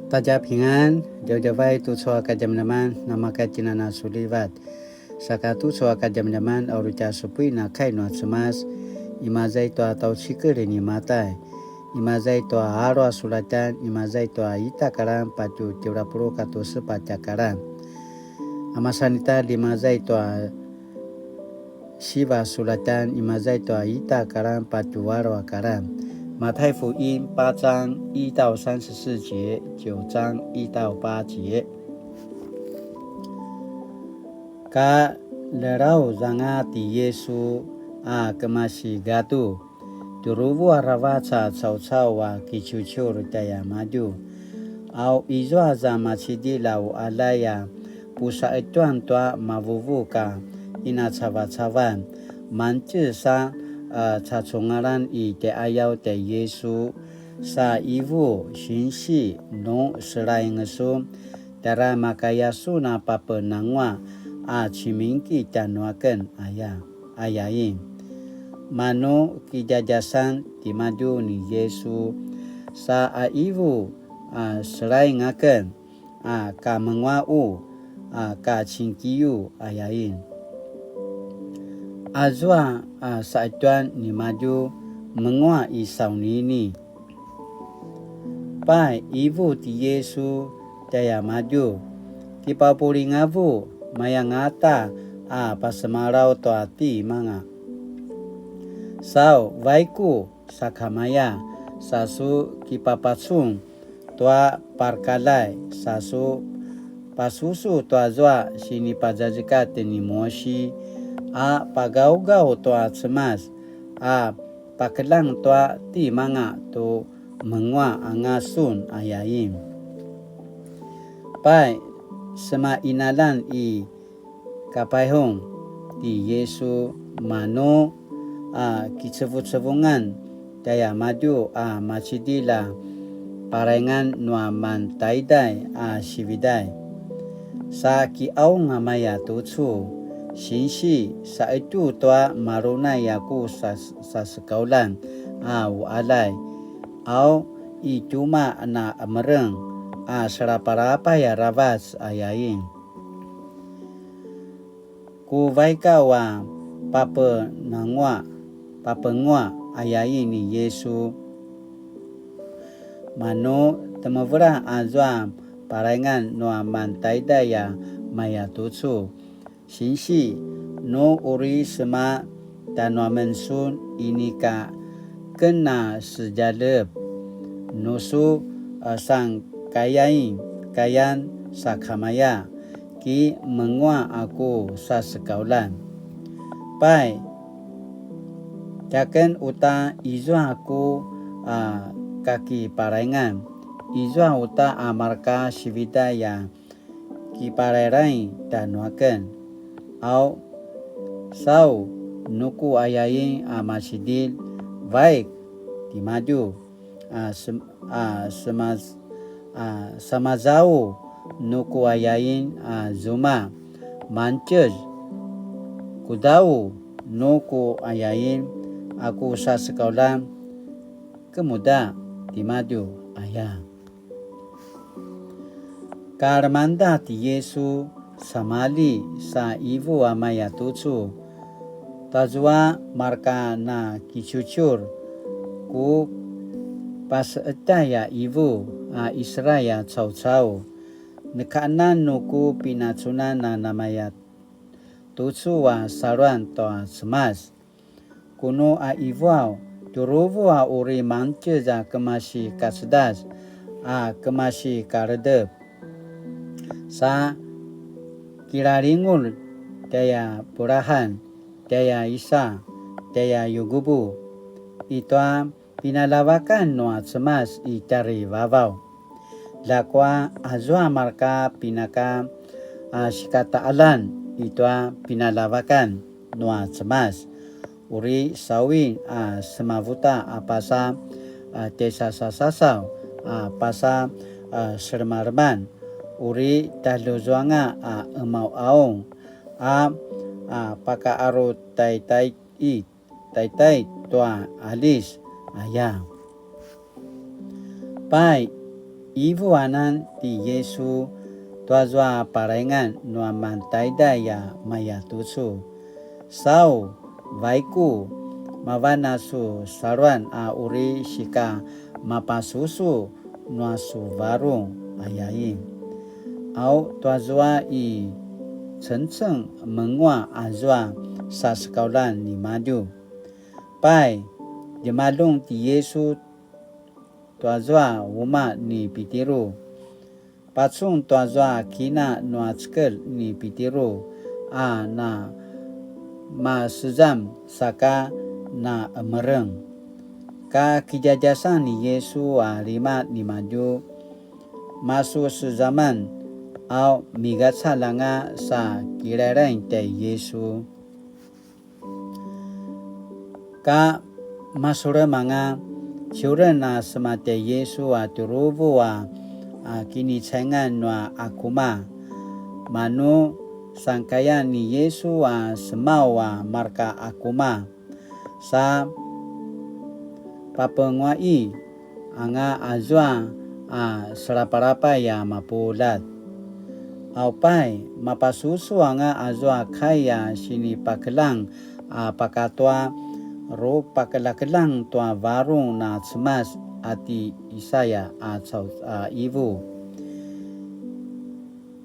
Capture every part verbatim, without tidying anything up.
大家平安, djavadjavai tucu a kadjamadjaman, namakatjinana sulivat. Saka tucu a kadjamadjaman, a uri tja supuin a kai nua Cemas, imaza i tua tjaucikel ni Matai, imaza i tua alu a sulatjan, imaza i tua ita kalan patje tjelu a puluq katua sepatj a kalan. A masan ita imaza i tua siva sulatjan, imaza i tua ita kalan patje alu a kalan. 馬太福音八章一到三十四节, 九章一到八节. Ka ljeljauzanga ti Yisu a kemasi gadu, tjuruvu aravac a caucau a kiciuciur tjaiamadju. Au izua za macidilj a uqaljay a pusaqetjuan tua mavuvuk a inacavacavan, mangtjez sa, a, cacungalan i tjaiqayaw tjai Yisu, sa ivu, sinsi, nu selaing sun, tjara makaya sun a papenanguaq a cimingki tjanuaken, aya, ayain. Manu kidjadjasan timadju ni Yisu, sa a ivu, a selaing aken, a kamenguaqu, a kacingkiu, ayain. Azua a saqetjuan nimadju menguaq i saunini. Pai, ivu ti Yisu tjaiamadju, kipapulingavu, mayangata a pasemalaw tua timanga. Sau, vaiku, sakamaya, sa su kipapacun tua parakaljay, sa su pasusu tuazua sinipazazekatj ni Musi, a pagaugaw tua Cemas, a pakeljang tua timanga tu menguaq anga sun, ayain. Pai, sema qinaljan i Kapaihung ti Yisu, manu a kicevucevungan tjaiamadju a macidilj a paraingan nua mantaiday a sividay. Sa kiqaung a maya tucu, sinsi, saqetju tua marunay a ku sas-, sasekauljan a uqaljay, au i tjumaq na qemereng a selapalapay aravac, ayain. Ku vaikaw a papenanguaq, papenguaq, ayain ni Yisu. Manu temevela azua paraingan nua mantaiday a maya tucu, sinsi, nu uri sema tjanuamen sun inika ken a sedjalep, nu su, a, sangkayain kayan sakamaya, ki menguaq a ku sasekauljan. Pai, tiaken uta izua ku, a, kakiparaingan, izua uta a marka sividay a kiparairaing tjanuaken. Au, sau, nu ku ayain a macidilj, vaik timadju, a sem-, a semaz-, a samazau nu ku ayain a zuma, mangtjez, kudau nu ku ayain a ku sasekauljan, kemuda timadju, aya. Ka lemangda ti Yisu, samalji sa ivu a maya tucu, tazua marka na kiciuciur, ku paseqetay a ivu a Israil a caucau, nekanan nu ku pinacunan a namaya tucu a saluan tua Cemas. Kunu a ivuaw, tjuruvu a uri mangtjez a kemasi kacedas, a kemasi kaledep. Sa kilalingulj tjaya Pulahan, tjaya Isa, tjaya Yugubu, i tua pinalavakan nua Cemas i tjarivavaw. Ljakua azua marka pinaka a sikataqaljan i tua pinalavakan nua Cemas, uri sawin a semavuta a pasa a tjaisasasasaw a pasa a selemaleman, uri taljuzuanga a qemauqaung a, a pakaqarutaitai i taitai tua alis aya. Pai, ivuanan ti Yisu tuazua palaingan nua mantaiday a mayatucu. Sau, vaiku, mavan a su saluan a uri sika mapasusu nua su varung, ayain. Au tuazua i cengceng menguaq azua sasekaulan nimadju. Pai, djemaljun ti Yisu tuazua umaq ni Pitiru. Pacun tuazua kina nua cekelj ni Pitiru a na masezam saka na emereng. Ka kidjadjasan ni Yisu a lima nimadju, masusezaman, au migacalj anga sa kilailaing tjai Yisu. Ka masulem anga, ciuren a sema tjai Yisu a tjuruvu a, a kinicaingan nua akuma. Manu sangkayan ni Yisu a semau a marka akuma. Sa papenguaqi anga azua a selapalapay a mapuljat. Aupai, mapasusu anga azua kai a sinipakeljang a pakatua rupakeljakeljang tua varung na Cemas a ti Isaya a cau-, a ivu.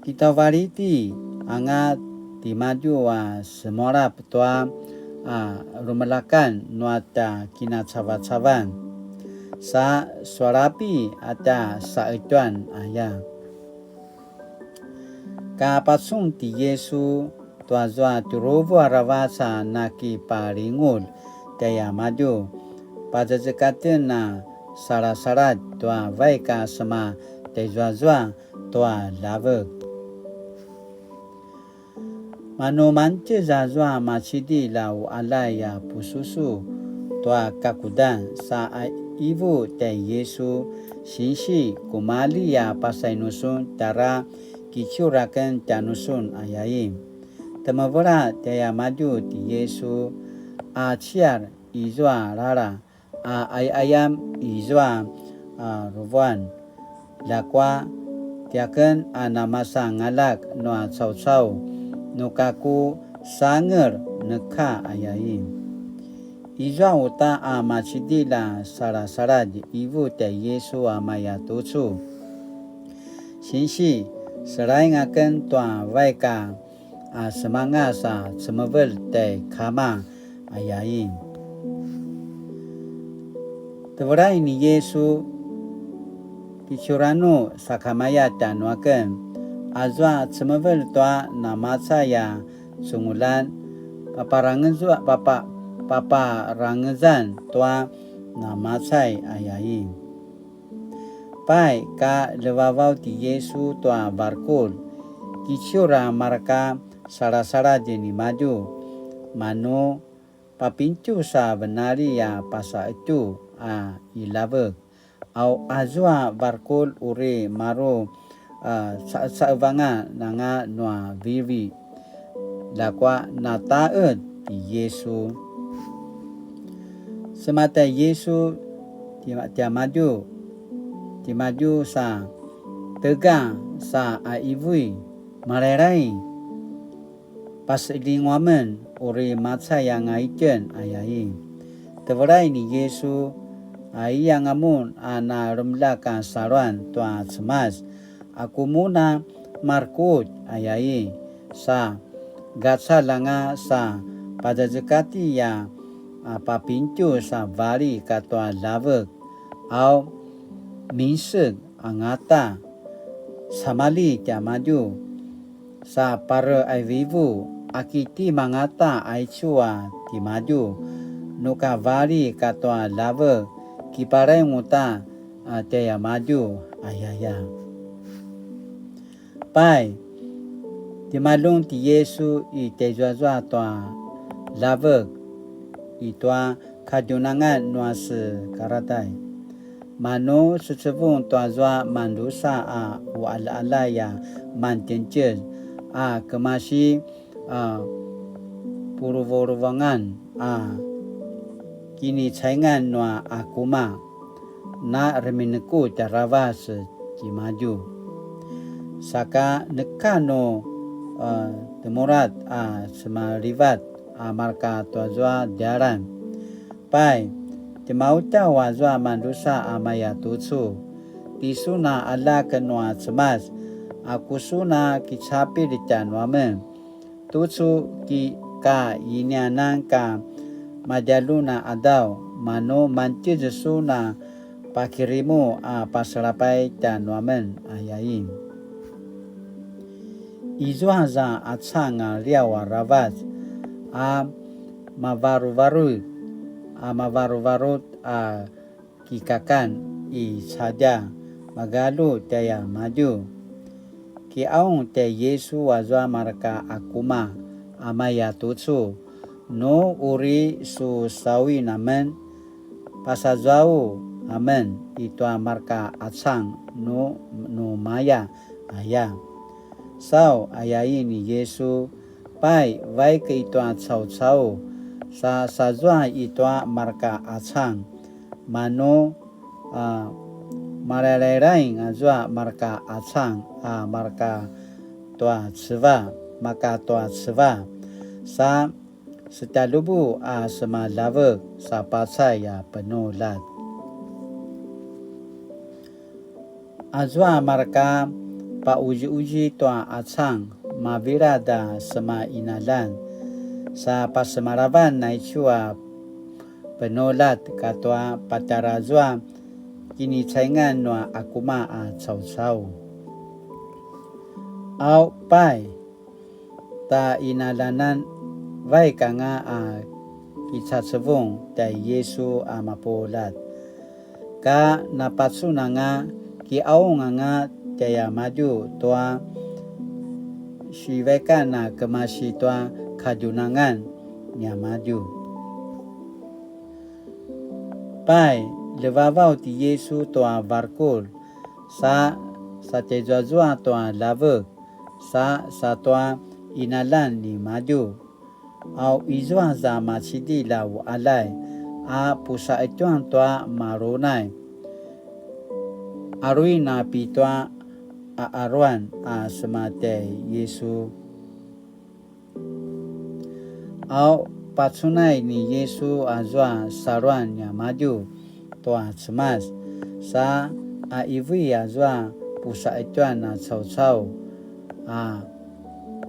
Kitauvaliti anga timadju a semualap tua a lumelakan nua tja kinacavacavan, sa sualapi a tja saqetjuan aya. Ka pacun ti Yisu tuazua tjuruvu aravac a nakipalingulj tjaiamadju, pazazekaten a salasaladj tua vaik a sema tjaizuazua tua ljavek. Manu mangtjez azua macidilj a uqaljay a pususu tua kakudan sa a ivu tjai Yisu, sinsi, kumalji a pasainu sun, tjara kiciur aken tjanusun, ayain. Temevela tjaiamadju ti Yisu, a ciar izua lala, a qayaqayam izua a ruvuan. Ljakua tiaken a namasan aljak nua caucau, nu kaku sangel neka, ayain. Izua uta a macidilj a salasaladj ivu tjai Yisu a mayatucu, sinsi, selaing aken tua vaik a a semangas a cemevelj tjai Kama, ayain. Tevelai ni Yisu, kiciuranu sakamaya tjanuaken, azua cemevelj tua namacay a cungulan, paparangezua-, papa-, paparangezan tua namacay, ayain. Pai ka ljevavaw ti Yisu tua varukur, kiciur a marka salasaladj nimadju, manu papintjus a venali a pasaqetju a i ljavek. Au azua varukur uri maru a, caqecaqevanga nanga nua vivi. Ljakua nataqed ti Yisu. Sema tjai Yisu ti-, tiamadju, timadju sa tega sa a ivui, malailai, paseljingu amen uri macay anga itjen, ayain. Tevelai ni Yisu, aianga mun a na lemlak a saluan tua Cemas, aku mun a markut, ayain, sa gacalj anga sa pazazekati a, a papintjus a vali katua ljavek, au minsek angata, samalji tiamadju, sa pareqaivivu, aki tima angata aicu a timadju, nu ka vali katua ljavek, kipalaing uta a tjaiamadju, ayaya. Pai, timaljun ti Yisu i tjaizuazua tua ljavek, i tua kadjunangan nua se Karatai. Manu secevung tuazua mandrusa a uqaljaqaljay a mantjentjez a kemasi a puluvuluvangan a kinicaingan nua akuma, na reminekutj aravac timadju. Saka neka nu, a, temurat a semalivat a marka tuazua djalan. Pai, tjemautjaw azua mandrusa a maya tucu. Tisun a aljak nua Cemas, aku sun a kicapilj tjanuamen. Tucu ki ka inianan ka madjalun a qadaw, manu mantjez sun a pakirimu a paselapay tjanuamen, ayain. Izua za qacang a liaw aravac a mavaruvarut, a mavaruvarut a kikakan i cadja, magalu tjaiamadju. Kiqaung tjai Yisu azua marka akuma a maya tucu, nu uri su sauin amen, pasazau amen i tua marka qacang nu, nu maya, aya. Sau, ayain ni Yisu, pai, vaik i tua caucau, sa sazua i tua marka qacang, manu, a, malailailaing azua marka qacang, a, marka tua ceva, maka tua ceva, sa setjalubu a semalavek sa pacay a penuljat. Azua marka pauziuzi tua qacang, mavilad a sema qinaljan, sa pasemalavan aicu a penuljat katua patjara zua kinicaingan nua akuma a caucau. Au pai, ta qinaljanan vaik anga a kicacevung tjai Yisu a mapuljat. Ka napacun anga kiqaung anga tjaiamadju tua sivaikan a kemasi tua kadjunangan niamadju. Pai, ljevavaw ti Yisu tua varkul, sa, sa tjaizuazua tua ljavek, sa, sa tua qinaljan nimadju. Au izua za macidilj a uqaljay, a pusaqetjuan tua marunay. Aruin a pitua a aruan a sema tjai Yisu. Au pacunay ni Yisu azua saluan niamadju tua Cemas, sa qivu azua pusaqetjuan a caucau, a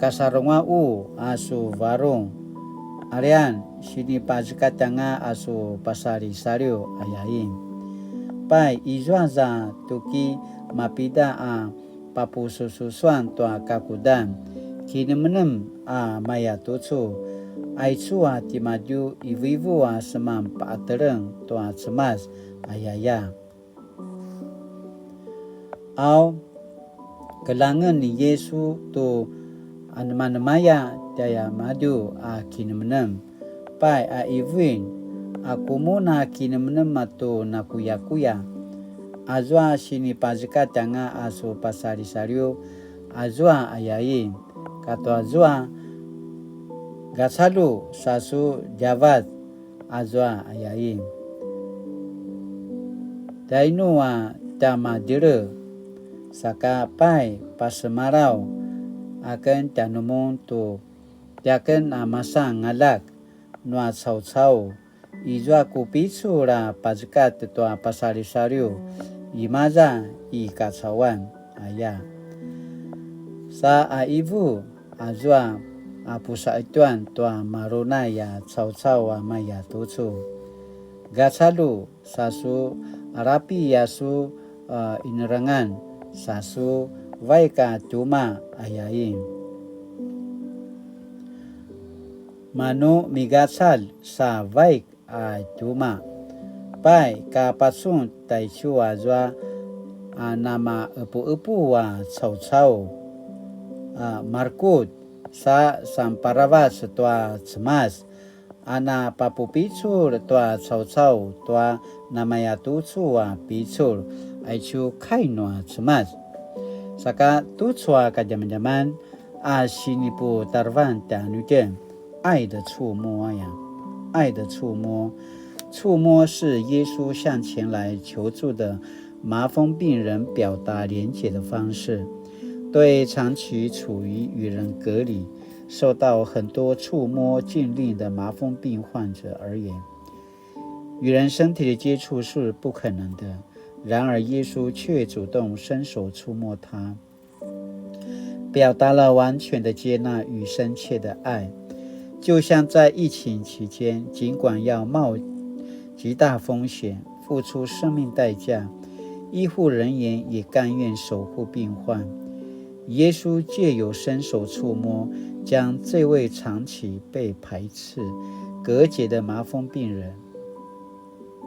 kasarunguaqu a su varung, alian sinipazekatj anga a su pasalisaliw, ayain. Pai, izua za tuki mapida a papusususuan tua kakudan, kinemenem a maya tucu, aicu a timadju qivuqivu a seman paqeteleng tua Cemas, ayaya. Au, kelangen ni Yisu tu anemanemaya tjaiamadju a kinemenem. Pai a qivuin, aku mun a kinemenem a tu nakuyakuya. Azua sinipazekatj anga a su pasalisaliw, azua ayain, katua zua gacalju sa su djavac, azua ayain. Tainu a tjamadjele, saka pai pasemalaw aken tjanumun tu tiaken a masan aljak nua caucau, izua ku picul a pazekatj tua pasalisaliw, imaza i kacauan, aya. Sa qivu azua a pusaqetjuan tua marunay a caucau a maya tucu. Gacalju sa su alapi a su, a, inerengan, sa su vaik a tjumaq, ayain. Manu migacalj sa vaik a tjumaq. Pai ka pacun taicu azua a namaqepuqepu a caucau, a, marekutj sa samparavac tua Cemas, a na papupicul tua caucau tua namayatucu a picul, aicu kai nua Cemas. Saka tucu a kadjamadjaman a siniputarevan tjanuitjen, 爱的触摸 aya, 爱的触摸. 触摸是耶稣向前来求助的麻风病人表达连结的方式，对长期处于与人隔离、受到很多触摸禁令的麻风病患者而言，与人身体的接触是不可能的。然而，耶稣却主动伸手触摸他，表达了完全的接纳与深切的爱。就像在疫情期间，尽管要冒极大风险，付出生命代价，医护人员也甘愿守护病患。耶稣借由伸手触摸，将这位长期被排斥、隔绝的麻风病人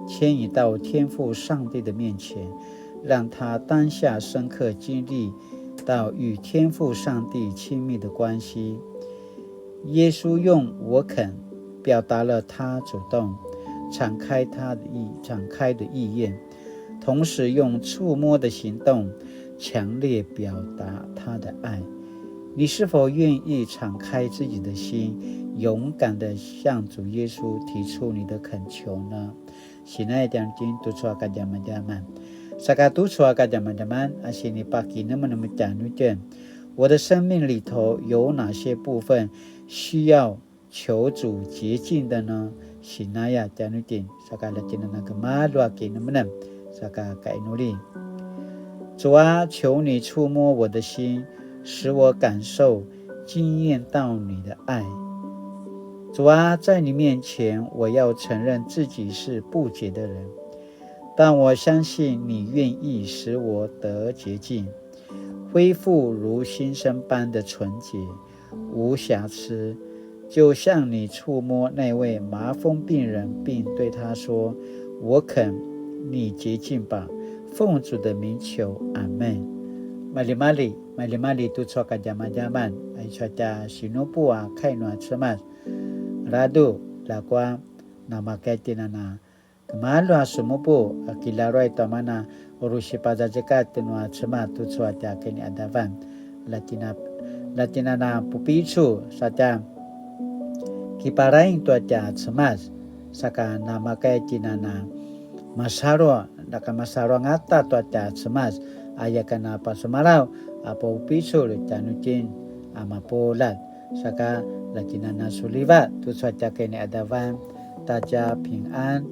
牵引到天父上帝的面前，让他当下深刻经历到与天父上帝亲密的关系。耶稣用"我肯"表达了他主动、敞开他的意、敞开的意愿，同时用触摸的行动强烈表达他的爱。你是否愿意敞开自己的心，勇敢地向主耶稣提出你的恳求呢？Sinaya tjanuitjen tucu a kadjamadjaman. Saka tucu a kadjamadjaman a sinipakinemenem tjanuitjen. 我的生命里头有哪些部分需要求主洁净的呢？Sinaya tjanuitjen, saka la tjinana kemalu a kinemenem, saka kainuli. 主啊，求你触摸我的心，使我感受、经验到你的爱。主啊，在你面前，我要承认自己是不洁的人，但我相信你愿意使我得洁净，恢复如新生般的纯洁，无瑕疵，就像你触摸那位麻风病人，并对他说："我肯，你洁净吧。"奉主的名求，阿们。Malimali, malimali tucu a kadjamadjaman, aicu a tja sinupu a kai nua Cemas. Radu, ljakua, namakaitinana. Kemalu a sumupu a kilaruay tua mana uru sipazazekatj nua Cemas tucu a tja kiniadavan. Latina, latinana pupicu satja kiparaing tua tja Cemas, saka namakaitinana masalu, naka masalu angata tua tja Cemas, aya kana pasumalaw a pupicul tjanuitjen a mapuljat. Saka latinana suliva tucu a tja kiniadavan, 大家平安.